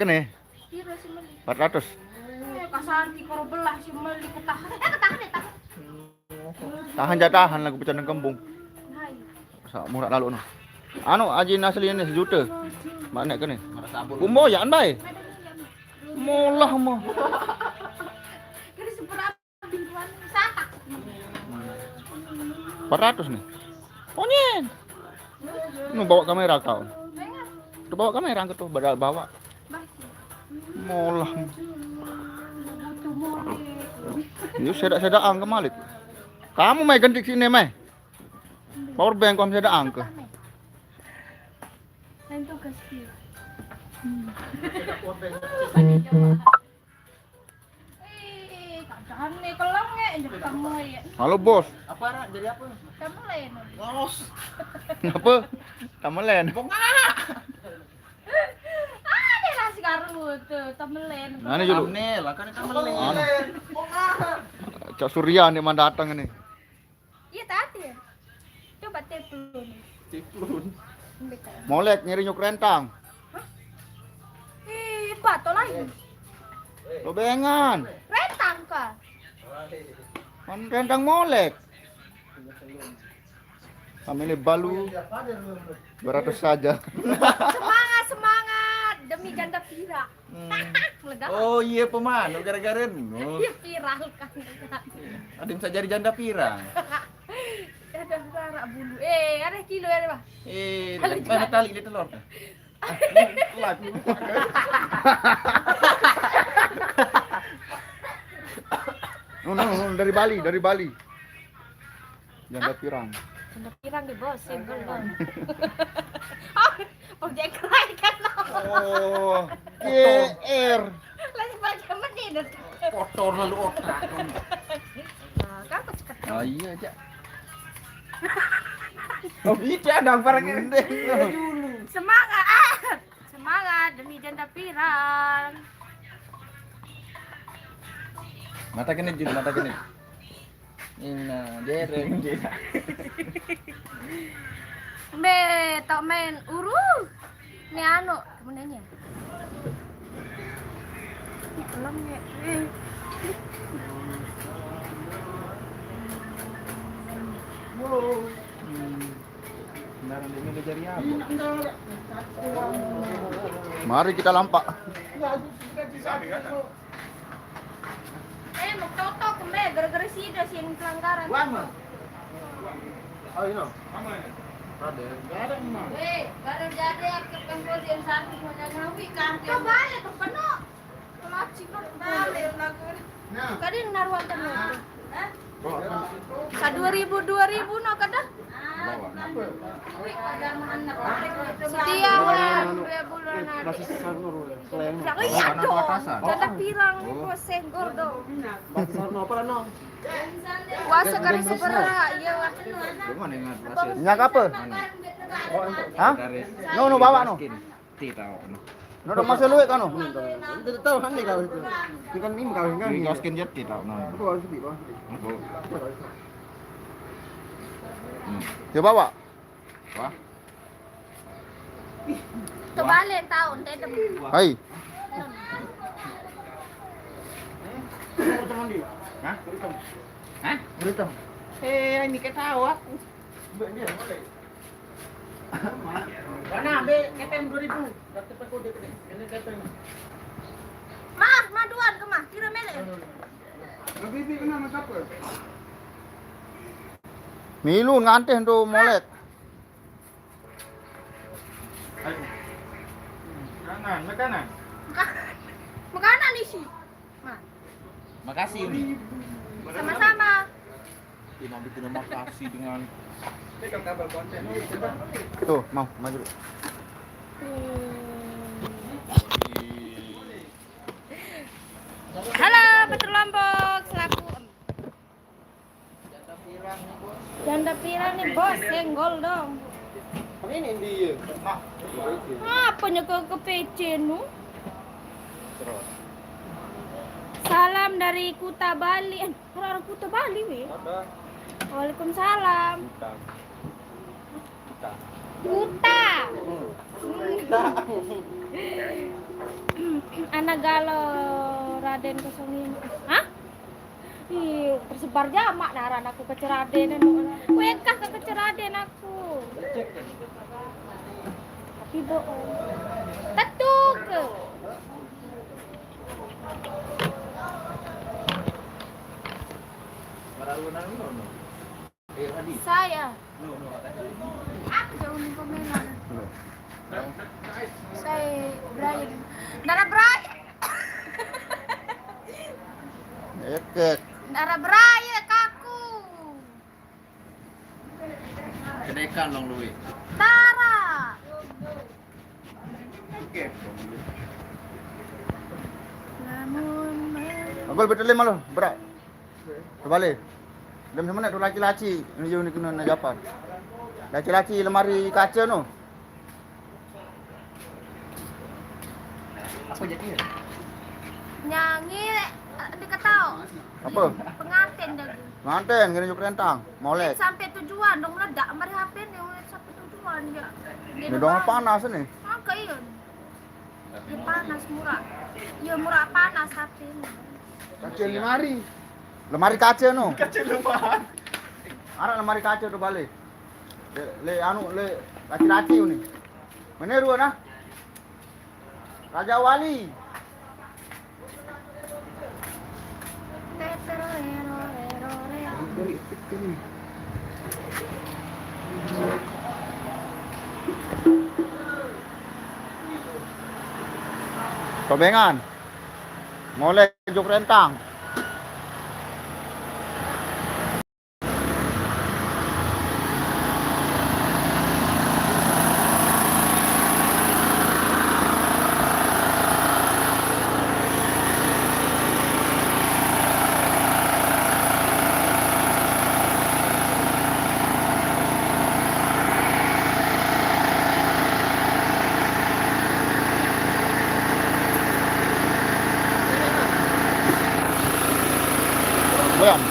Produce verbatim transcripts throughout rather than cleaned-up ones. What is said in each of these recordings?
Kene. Piro sih meli? Empat ratus. Eh, kasar ki koro belah sih meli ketahan. Eh, ketahan ya, tahan. Tahan ja tahan lagu pecah nang kembung. Nah, iya. Sa murah lalu no. Anu, aji asli ini sejuta. Mana kene? Kumbo ya, an bae. Molah mo. Kene seberapa? Empat ratus nih. Onyen. Nu bawa kamera kau. Tuh bawa kamera angkat tuh, badal bawa. Molah. Yuk, sedak-sedak angkat malik. Kamu mai ganti sini mai. Power bank kamu sedak angkat. Lain tugas dia. Hmm. Ih, kacang nih, kelong ya, injek kamu ya. Halo, Bos. Apa, Ra? Jadi apa? Kamu lain. Ngos. Apa? Tamelen. Bongak. Ah, dia nasi garu tuh, tamelen. Nah, ini dulu. Tamelen, lah kan tamelen. Anu. Bongak. Cak Surya nih, mana datang ini? Iya, tadi ya. Coba teplon. Teplon. Molek, ngeri nyuk rentang. Hah? Ih, bato lagi. Lo bengan. Rentang kah? Man rentang molek. Kami ini balu dua ratus saja. Semangat, semangat. Demi janda pira. Hmm. Meledak. Oh, iya, pemanu gara-gara nu. Iya, viral kan. Ada yang bisa jadi janda pirang. Ada suara bulu. Eh, ada kilo ya, Pak? Eh, mana tali di telur? Lagu. No, no, no, dari Bali, dari Bali. Janda pirang. Janda pirang di bos, single dong. Oh, ojek naik kan. Oh, G R. Lagi pakai menit. Kotor lalu otak. Nah, kan aku ceket. Oh iya aja. Oh, iya dong, barang ini. Semangat. Semangat demi janda pirang. Mata kene, Jun, mata kene. Ina, dereng. Be, tok main uru. Ni anu, kemudiannya. Ini kelam ya. Eh. Mari kita lampak. Eh, mau toto kembe gara-gara sida sing pelanggaran. Wama. Oh, ino. Ada. Weh, baru jadi aku pengkol yang satu punya ngawi kan. Coba ya tuh penuh. Pelacik kan. Nah. Kadin naruhan penuh. Hah? Sa dua ribu, dua ribu no kada? Setia lah, dua bulan ada. Masih sanur, keleng. Iya dong. Janda pirang, bos, senggol dong. Masih sanur apa lah, no? Puasa kali seberapa? Iya lah. Nyak apa? Hah? No, no, bawa no. Ti tau no. No, dong masih luwek kan no. Itu tahu kan nih kau itu. Ini kan ini kau kan. Ini kau skin jet ti tau no. Aku harus di bawah. Aku. Hmm. Coba, Pak. Wah. Terbalik tahu, ente dem. Hai. Hah? Hah? Berita. Eh, ini ketawa aku. Mana, ambil kepeng dua ribu. Daftar P K D gede. Ini kepeng. Mah, maduan ke mah, kira mele. Habib kena macam apa? Milu ngantih tu molek. Ayo. Kanan, kanan. Makanan isi. Nah. Makasih, Umi. Sama-sama. Dia mau bikin makasih dengan Tuh, mau maju. Halo, Peter Lombok selaku janda pirang nih, bos, senggol dong. Ini dia. Apa nya ke ke P C nu? Salam dari Kuta Bali. Eh, orang Kuta Bali weh. Waalaikumsalam. Kuta. Kuta. Kuta. Anak galo Raden kosong lima. Hah? Ih, tersebar jamak naran aku keceraden anu. Wekah ke keceraden aku. Tapi bohong. Tetu ke. Saya. Apa jauh nih komentar? Saya Brian. Dara Brian. Ekek. Dara Brian kaku. Kedekan dong, Lui. Tara. Oke. Namun. Aku lebih terlima loh, berat. Terbalik. Dem semenit tu laci-laci, ni jauh ni kena nak japan. Laci-laci lemari kaca tu. Apa jadi ya? Nyanyi, eh, dia kata. Apa? Pengantin dah. Pengantin, kena juk rentang. Molek. Sampai tujuan, dong meledak, mari H P ni, sampai tujuan, ya. Ni dong panas ni. Angka iya. Dia panas, murah. Ya, murah panas, H P ni. Kaca lemari. Lemari kaca tu. Kaca lemari. Arak lemari kaca tu balik. Le, le anu, le laki-laki ni. Mana dua nah? Raja Wali. Tobengan. Molek juk rentang. Goyang.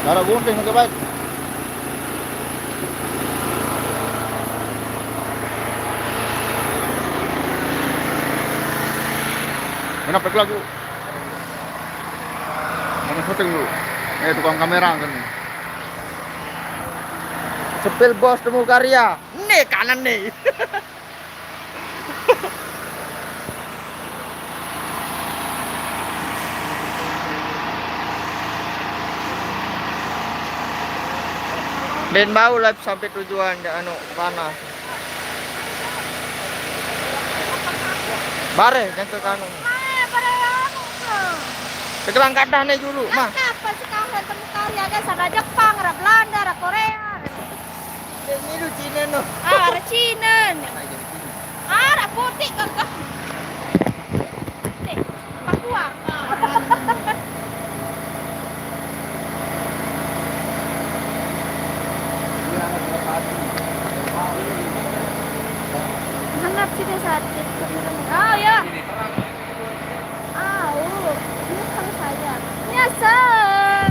Cara gunting ke baik. Mana pek lagu? Mana syuting dulu? Eh, tukang kamera kan. Sepil Bos Temu Karya. Nih kanan nih. Ben bau lah sampai tujuan, ya, anu, panas. Bare, yang ke kanu. Tegelang kadah nih dulu, mah. Kenapa sekarang Temu Karya, guys? Ada Jepang, ada Belanda, ada Korea, ada. Ini lu Cina no. Ah, ada Cina nih. Ah, ada putih kan kah? Nih, Papua. Hangat sih dia sakit. Oh ya. Au, ini kalau saya. Nyesel.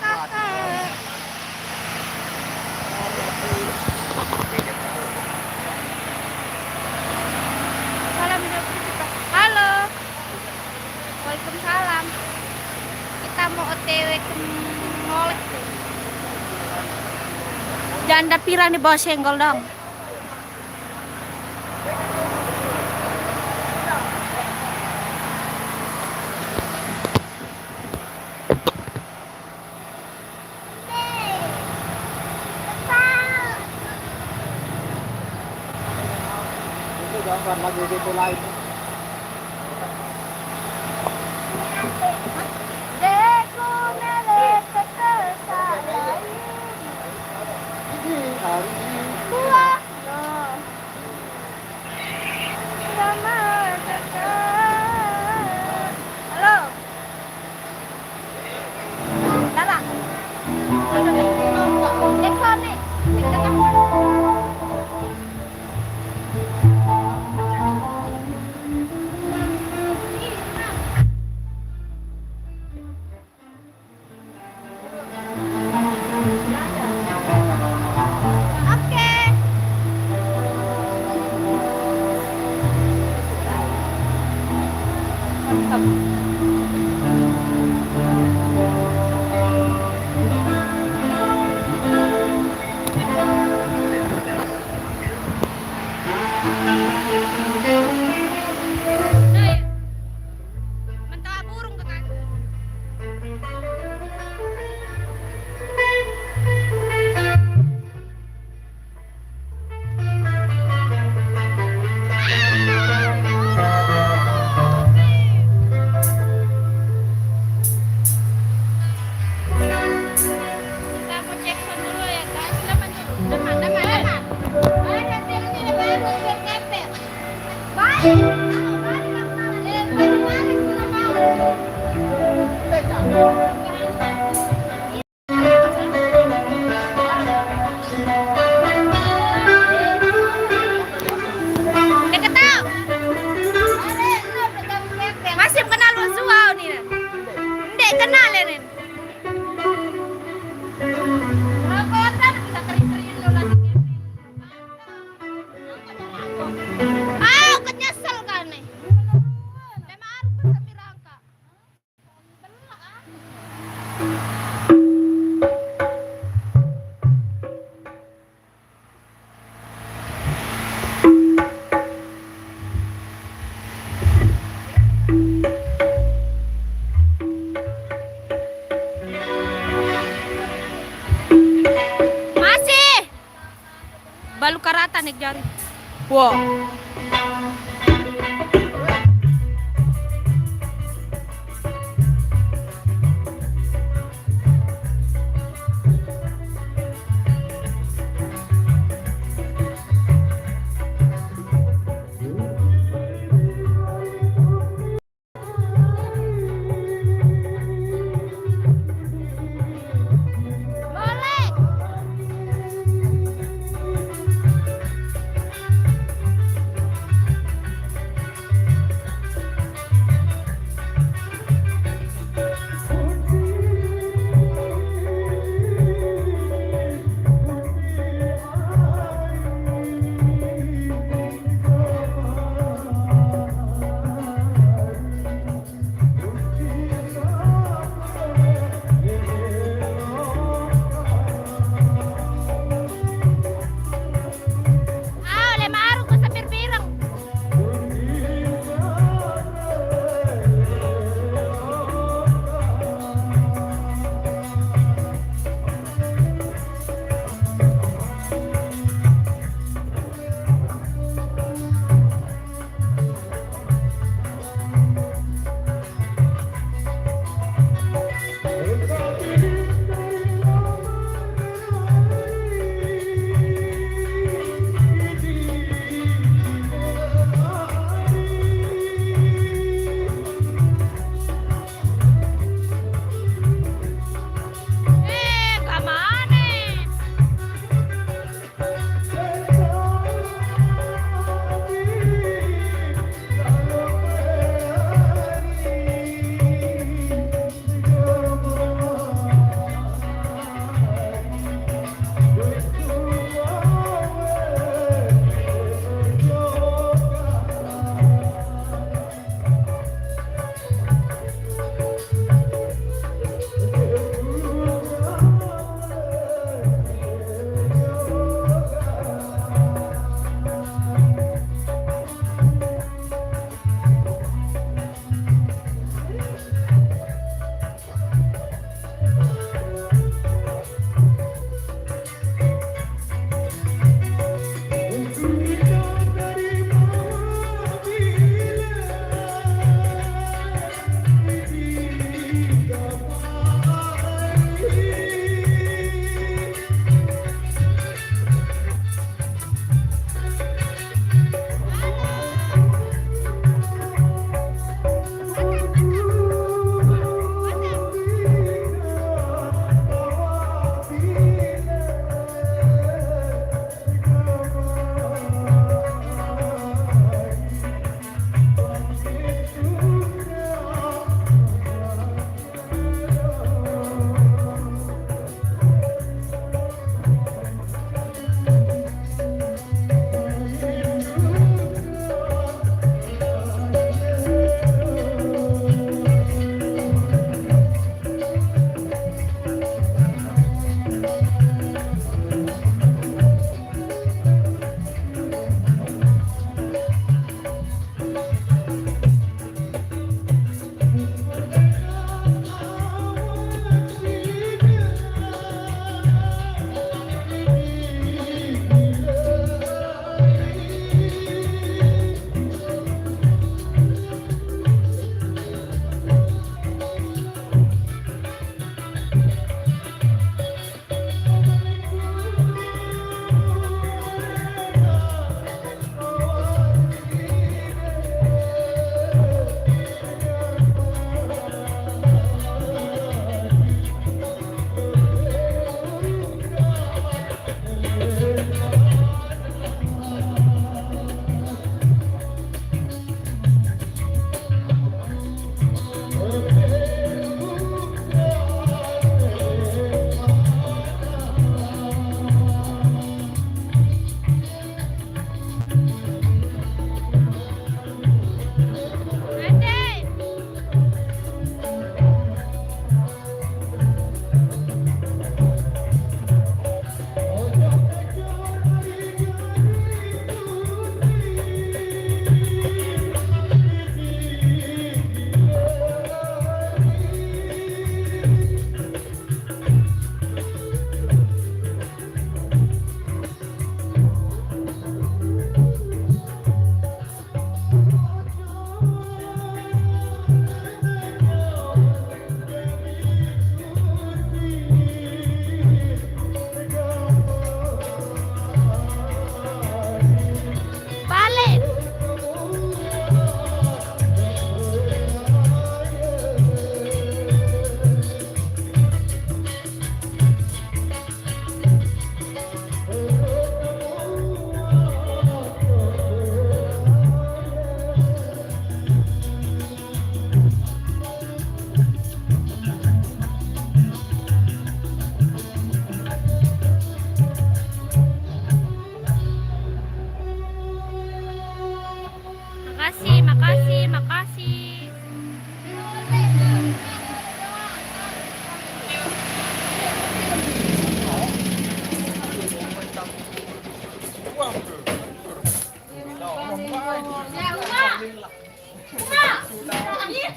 Kakak. Salam jawab kita. Halo. Waalaikumsalam. Kita mau O T W ke Molek. Janda pira nih bawa senggol dong. Itu gambar lagu gitu lain. Ini hari. Kuah. Loh. Sama kakak. Halo. Dara. Aduh. Jackson nih. Di tengah. Masih kenal Joao ni. Nde kenal ni. Ah, kenyesel kan ni. Memang harus sambil rangkak. Masih. Balu karata nek jari. Wow. Ya, Uma. Uma. Iya.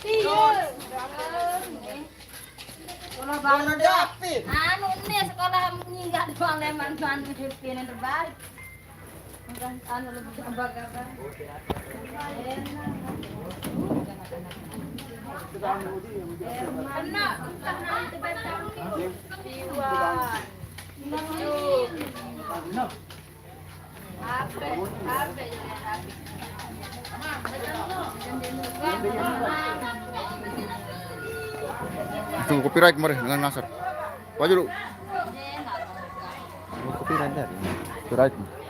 Iya. Kalau bangun anu nih sekolah nyinggat doang leman bantu pilihan terbaik. Udah anu lebih gambar-gambar. Kena, kena itu baca. Iwan. Tujuh. Langsung copyright kemarin dengan ngasar. Apa aja lu? Lu copyright tadi. Copyright.